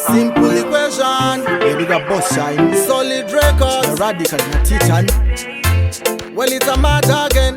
Simple equation. Yeah, big up Boss Shine. Solid records. The Radical na Titan. Well, it's a matter again.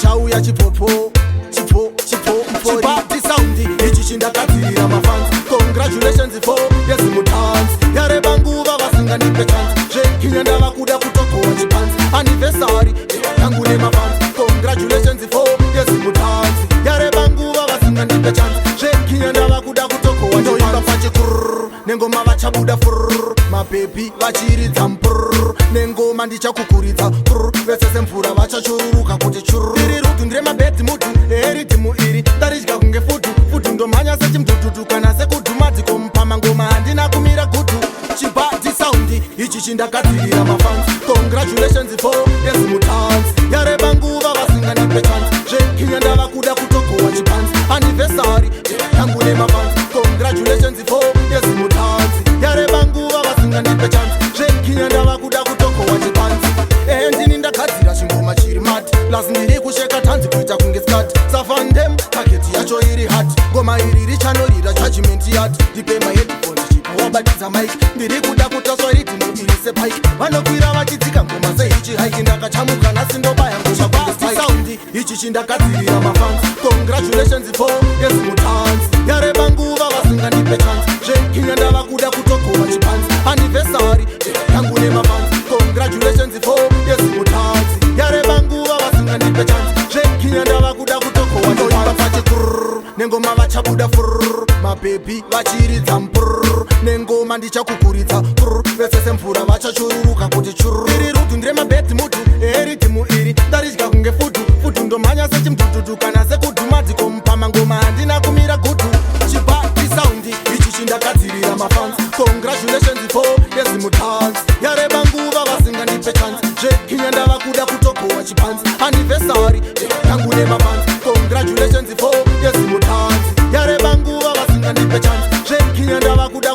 Chauya chipopo, chipo, chipo, chipati sound. Ichi chindakadzirira mafans. Congratulations for yes mutans. Yareba nguva vasingandipe chance. Zvekinya ndava kuda kutokowa chipanzi. Anniversary yangu nemafans. Congratulations for yes mutans. Yareba nguva vasingandipe chance. Zvekinya ndava kuda kutokowa ndoimba pachikurr nengoma vachabuda furr mabhebhi vachiridza mprr nengoma ndichakukuridza prr vese semvura vachachururuka kuti churr iri rudhu ndiremabhedhi mudhu eridhimu iri ndaridya kunge fudhu fudhu ndomhanya sechimdhudhudhu kana sekudhumadziko mupamangoma handina kumira gudhu chibhadhi saundi ichi chindakadzirira mafans. Congratulations for yes mutans. Yareba nguva vasingandipe chance. Zvekinya ndava kuda kutokowa chipanzi. Anniversary yangu nemafans. Congratulations for yes mutans. Yareba nguva vasingandipe chance. Zvekinya ndava kuda kutokowa chipanzi. Ehe, ndini ndagadzira chingoma chiri mati plus ndiri kusheka tanzi kuita kunge skat safandem target yacho iri hot. Ngoma iri richanorira judgment yat. Ndipe maheadphones, chipo wabatidza mic. Ndiri kuda kutaswa ridhimu iri sepike. Vanokwira vachidzika ngoma sehichi haiki. Ndakachamuka nhasi ndobaya ngosha sound. Ichi chindakadzirira mafans. Congratulations for yes mutans. Yareba nguva vasingandipe chance. Zvekinya ndava kuda kutokowa chipanzi. Anniversary yangu nemafans. Congratulations for yes mutans. Yareba nguva vasingandipe chance. Zvekinya ndava kuda kutokowa ndoimba pachikurr nengoma vachabuda furr mabhebhi vachiridza mprr nengoma ndichakukuridza prr vese semvura vachachururuka kuti churr iri rudhu ndiremabhedhi mudhu eridhimu iri ndaridya kunge fudhu fudhu ndomhanya sechimdhudhudhu kana sekudhumadziko mupamangoma handina kumira gudhu chibhadhi sound ichi chindakadzirira mafans. Congratulations for yes mutans. Yareba nguva vasingandipe chance. Zvekinya ndava kuda kutokowa chipanzi. Anniversary yangu nemafans. Congratulations for yes mutans. Yareba nguva vasingandipe chance. Zvekinya ndava kuda.